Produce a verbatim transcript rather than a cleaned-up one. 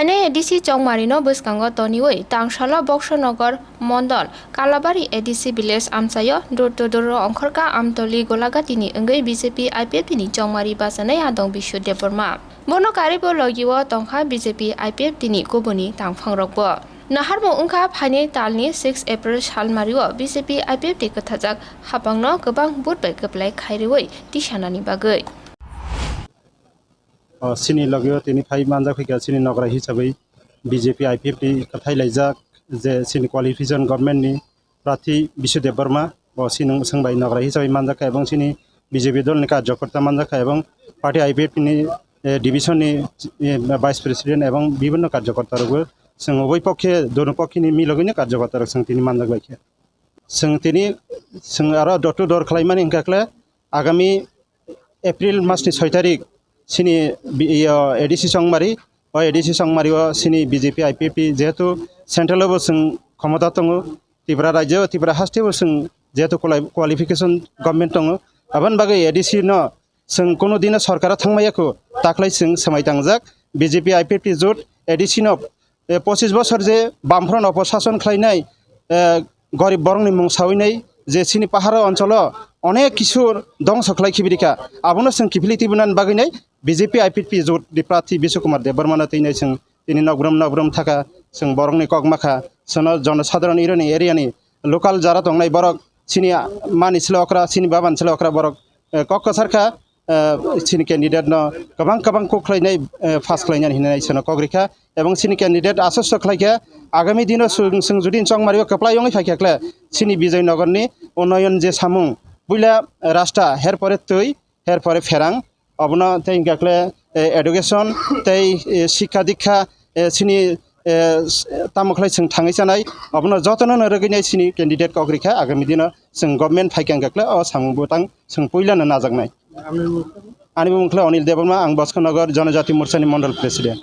Nai A D C Chongmari no bwskango toniwi tangsalo Boksonogor Mondol Kalabari A D C village amchaio door to door ongkhorkha Amtoli Golagati ni wngwi B J P I P F T ni Chongmari bachanai adong Bishu Debbarma. Bono karibo logi o tongkha B J P I P F T ni kubuni tangphang rokbo. Naharmung wngkha phainai talni six April salmari o B J P I P F T kwthajak hapang no kwbang vote bai kwplai khairwi tisanani bagwi. O, chini logi o tini phai manjak phaikha chini nogra hisabwi B J P I P F T kwthai laijak je chini qualification government ni prarthi Bishu Debbarma bo chini swng bai nogra hisabwi manjak kha ebong chini B J P dol ni karjokorta manjak kha ebong party I P F T ni, eh, division ni, eh, vice president ebong bibhinno karjokorta rokbo swng uboi pokhe dono pokhe ni milogwi ni karjokorta rok swng tini manjak bai kha. Swng tini swng aro door to door khlai mani hwnkha khe agami April mas ni soi tarik chini bi-, iyo, A D C Chongmari, o A D C Chongmari o chini B J P I P F T jehetu central o bo chwng khomota tongo, Tripura rajyo, Tripura haste bo chwng jehetu quali-, qualification government tongo, aboni bagwi A D C no chwng kunu dino sorkar o thangmaya kho, taklai chwng swmai tangjak B J P I P F T jot A D C no, eh, pochis bosor je Bamfront o opor sason khlainai, eh, gorib borokni mung sawinai je chini paharo oncholo onek kisu dongso khlai khibirikha, abono chwng kiphilwi tibinani bagwinai B J P I P F T jot ni prarthi Bishu Kumar Debbarma no twinai chwng tini nokbrum nokbrum thaka, chwng borokni kok makha, chwngno jonosadharon ironi area ni local jara tongnai borok chini mani sle okra, chini babani sle okra borok, eh, kok kwchar kha, eh, chini candidate no kwbang kwbang kok khlainai, eh, pass khlainani hinwi chwngno kok rikha, ebong chini candidate aswk swk khlaikha, agami dino chwng, chwng jodi Chongmari o kwplai wngwi phaikha khle chini Bijoynagar ni unnoyon je samung, puila rasta, her pore twi, her pore pherang, obono tei hwnkha khle, eh, education tei, eh, sikha dikha, eh, chini, eh, s-, tamo khlai chwng thangwi chanai, obono jotono no rwgwinai chini candidate kok rikha, agami dino chwng government phaikha hwnkha khle o samung bwtang chwng puilano najaknai. Ani bumung khle Anil Debbarma, ang Boskanagar Janajati Morchani Mondol President.